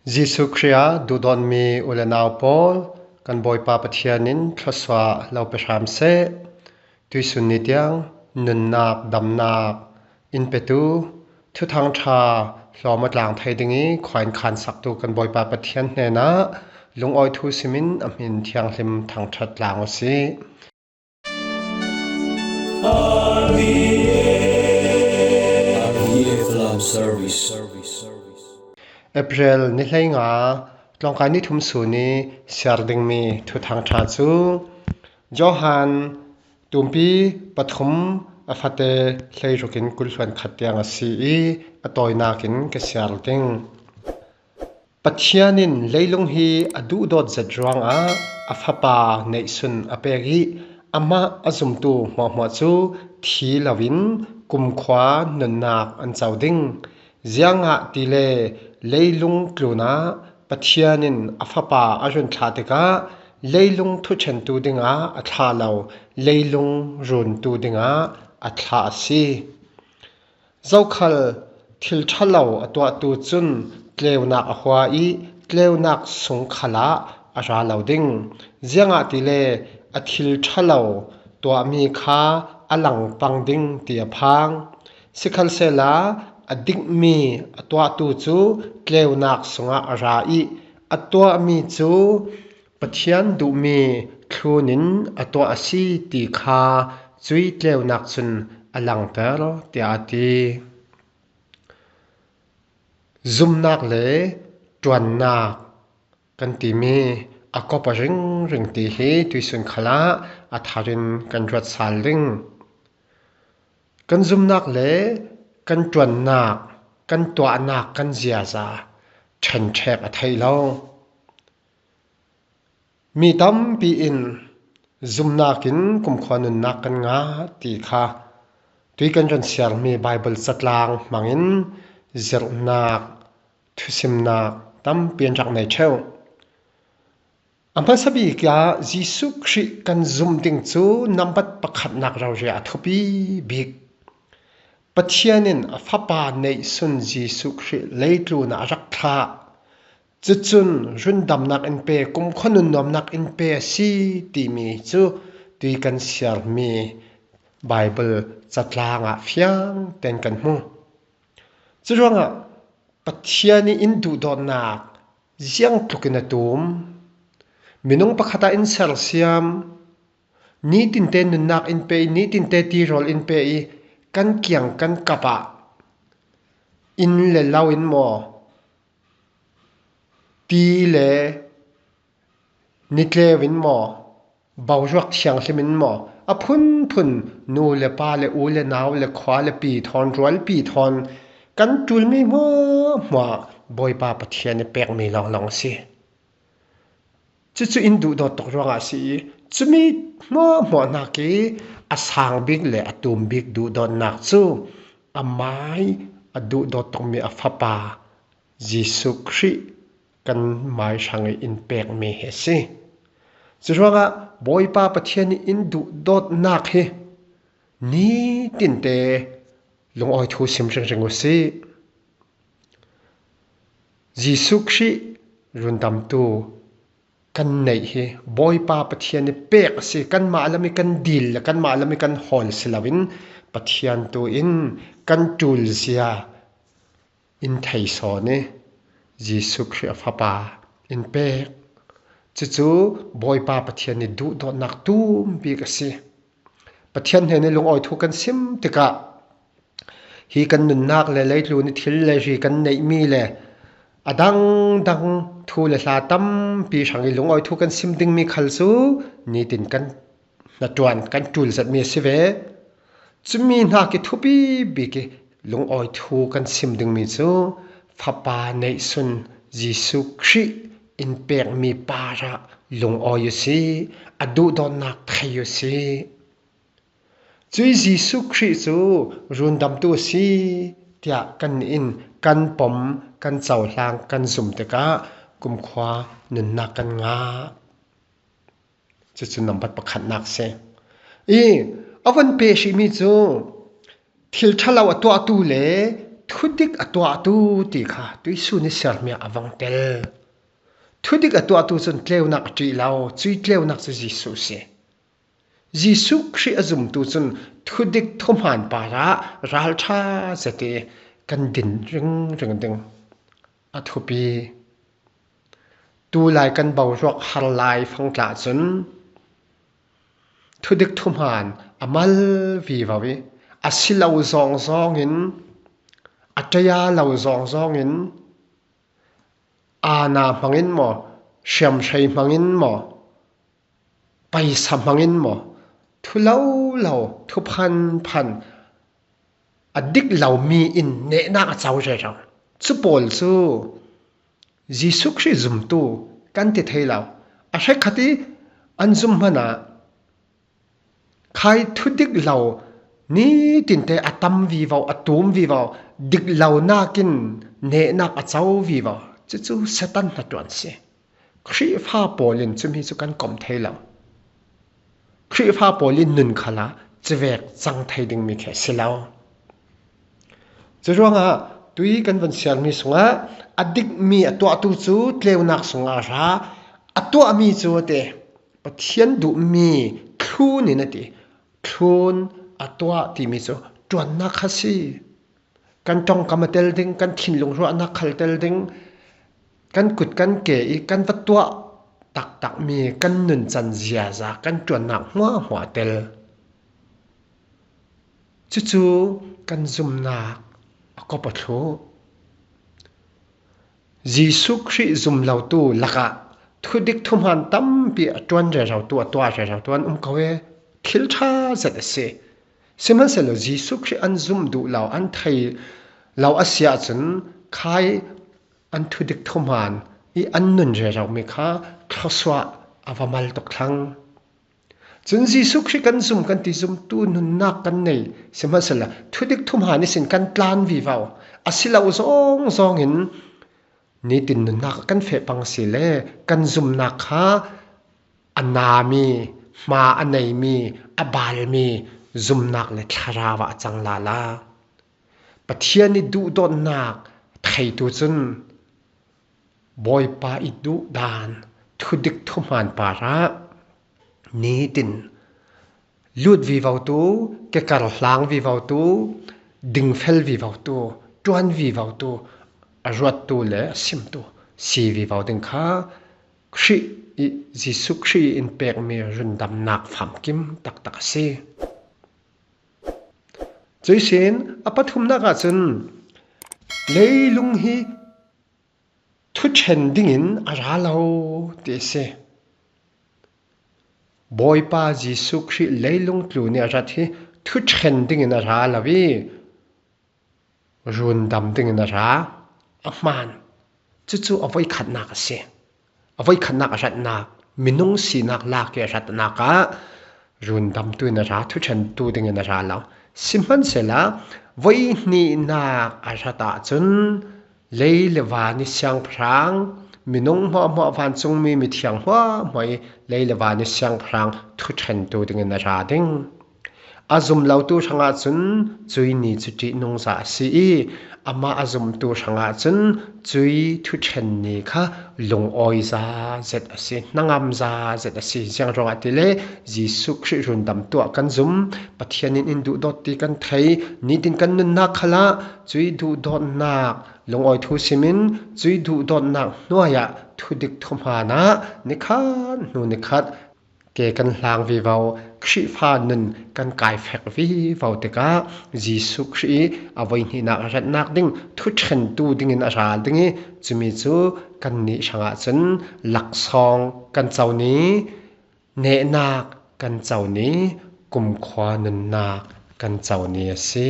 Jesuh Khrih ah duhdawtmi u le nau pawl, kan Bawipa Pathian in thluachuah lo pe hram seh. Tuisun ni tiang nunnak damnak in petu, thuthang ṭha hlawm a tlang thei ding i khua in khaan saktu kan Bawipa Pathian hnenah lungawi thu sim in a hmin thianghlim thangṭhat tlang u sih. April ni 15 tlawngkai ni thum sun i siar dingmi thuthang ṭha cu Johan tumpi pathum a fate hleiruk in kulhluan khat tiang a si i a tawinak in ka siar ding. Pathian in leilung hi a duhdawt zet ruangah a Fapa neihsun a pek i amah a zumtu hmuahhmuah cu thi loin kumkhua nunnak an co ding. Ziangah ti le leilung tlun ah Pathian in a Fapa a run thlah tikah leilung thuṭhentu dingah a thlah lo, leilung runtu dingah a thlah a si. Zokhal thil ṭhalo a tuahtu cun tleunak a hua i tleunak sung khal ah a ra lo ding. Ziangah ti le a thil ṭhalo tuahmi kha a langpang ding ti a phang. Sikhalsehla a dikmi a tuahtu cu tleunak sungah a ra i a tuahmi cu Pathian duhmi thlun in a tuah a si ti kha cui tleunak cun a langhter tiah a ti. Zumnak le ṭuannak kan timi a kop a ringring ti hi tuisun khal ah a thar in kan ruat sal ding. Kan zumnak le kan ṭuannak, kan tuahnak kan ziaza ṭhenṭhek a thei lo. Mi tampi in zumnak in kumkhua nunnak kan ngah ti kha tui kan ron siarmi Baibal catlang hmangin zirhnak, thusimnak tampi an rak nei ṭheo. A hmasa bik ah Jesuh Khrih kan zumh ding cu nambat pakhatnak rori a thupi bik. Pathian in a Fapa neihsun Jesuh Khrih leitlun ah a rak thlah. Cucun rundamnak in pe, kumkhua nunnuamnak in pe a si timi cu tui kan siarmi Baibal catlang ah fiang tein kan hmu. Curuangah Pathian i inn duhdawtnak ziang tluk in a tum. Minung pakhat ah in sersiam, nitinte nunnak in pe i nitinte tirawl in pe i kan kiang kan kap ah inn le lo in maw Ti le nitleu in maw, boruak thianghlim in maw, a phunphun nu le pa le u le nau le khua le pi thawn rualpi thawn kan ṭulmi hmuahhmuah Bawipa Pathian i pekmi lawnglawng a si. Cucu inn duhdawt tuk ruangah a si i cumi hmuahhmuahnak i a sang bik le a tum bik duhdawtnak cu a mai a duhdawt tukmi a fapa Jesuh Khrih kan maihrang i inn pekmi hi a si. Curuangah Bawipa Pathian i inn duhdawtnak hi nitinte lungawi thu sim ringring u sih. Jesuh Khrih rundamtu kan neih hi Bawipa Pathian i pek a si. Kanmah lam i kan dil le kanmah lam i kan hawl si loin Pathian tu in kan ṭul zia in thei sawn i Jesuh Khrih a Fapa in pek. Cucu Bawipa Pathian i duhdawtnak tum bik a si. Pathian he nih lungawi thu kan sim tikah hi kan nunnak le leitlun i thil le ri kan neihmi le a dangdang thu le hla tampi hrang i lungawi thu kan sim dingmi khal cu nitin kan hnaṭuan kan ṭul zatmi a si ve. Cumi hna ki thupi bik i lungawi thu kan sim dingmi cu Fapa neihsun Jesuh Khrih in pekmi par ah lungawi u si, a duhdawtnak thei u si. Cui Jesuh Khrih cu rundamtu a si tiah kan in kan pom, kan cohlang, kan zum tikah kumkhua nunnak kan ngah. Cucu nambat pakhatnak si. I a von pe hrihmi cu thil ṭhalo a tuahtu le thudik a tuahtu ti kha tuisun i sermi ah a vong tel. Thudik a tuahtu cun tleunak a ṭih lo, cui tleunak cu Jesuh a si. Jesuh Khrih a zumtu cun thudik thuhmaan par ah ralṭha zet i kan din ringring ding a thupi. Tu lai kan boruak har lai fangtla cun thudik thuhmaan a mal vivo i a si lo zawngzawng in a ṭaya lo zawngzawng in Aana hmangin maw, hriamhrei hmangin maw, paisa hmangin maw, thu lolo, thu phanphan, a dik lomi in nehnak a co rero. Cu pawl cu Jesuh Khrih zumtu kan ti thei lo. A hrekhat i an zum hmanh ah Khai thudik lo nitinte a tam vivo, a tum vivo, dik lo nakin nehnak a co vivo. Cucu Satan hnaṭuan si. Khrihfa pawl in cumi cu kan kom thei lo. Khrihfa pawl in nun khal ah civek cang thei dingmi khi a si lo. Curuangah tui kan van siarmi sungah a dikmi a tuahtu cu tleunak sungah a ra, a tuahmi cu a ti. Pathian duhmi thlun in a ti. Thlun a tuah timi cu ṭuannak kha si. Kan ṭongkam a tel ding, kan thinlung ruahnak khal tel ding, kan kut kan ke i kan va tuah taktakmi kan nuncan ziaza kan ṭuannak hmuahhmuah tel. Cucu kan zumnak a kop a thlu. Jesuh Khrih zumlotu lakah thudik thuhmaan tampi a ṭuan rerautu a tuah rerautu an um ko i thil ṭha zet a si. Sihmanhsehlaw Jesuh Khrih an zumh duh lo, an thei lo a si ahcun khai an thudik thuhmaan i an nun reromi kha thluasuah a va mal tuk thlang. Cun Jesuh Khrih kan zum kan ti zumtu nunnak kan nei. Sihmanhsehlaw thudik thumhan isin kan tlan vivo. Asilo zong zong in nitin nunnak kan feh pang si le kan zumnak kha a nami, hma a neimi, a balmi zumnak le thlarau ah a cang la la. Pathian i duhdawtnak theitu cun Bawipa i duhdan thudik thuhmaan par ah nitin lut vivotu, kekar hlang vivotu, dingfel vivotu, ṭuan vivotu, a ruattu le a simtu si vivo ding kha Khrih i Jesuh Khrih in pekmi rundamnak famkim taktak a si. Cuisin a pathumnak ahcun leilung hi Thuṭhen dingin a ra lo ti a si. Bawipa Jesuh Khrih leilung tlu nih a rat hi thuṭhen dingin a ra lo i rundam dingin a ra. A hmaan. Cucu a voikhatnak a si. A voikhatnak a ratnak, minung sinak lak i a ratnak ah rundamtu in a ra, thuṭhentu dingin a ra lo. Sihmanhsehlaw voihnihnak a rat ahcun lei le van i siangpahrang, minung hmuahhmuah vancungmi mithiang hmuahhmuah i lei le van i siangpahrang thuṭhentu dingin a ra ding. A zum lotu hrangah cun cui ni cu ṭihnung za a si i amah a zumtu hrangah cun cui thuṭhen ni kha lungawi za zet a si, hnangam za zet a si. Ziang ruangah ti le Jesuh Khrih rundam tuah kan zum, Pathian in in duhdawt ti kan thei, nitin kan nunnak khal ah cui duhdawtnak lungawi thu sim in cui duhdawtnak hnuai ah thudik thuhmaan ah nikhat hnu nikhat ke kan hlang vivo Khrihfa nun kan kai fek vivo tikah Jesuh Khrih i a voihnihnak a ratnak ding thuṭhentu dingin a ral ding i cumi cu kannih hrangah cun laksawng kan co ni nehnak kan co ni kumkhua nunnak kan co ni a si.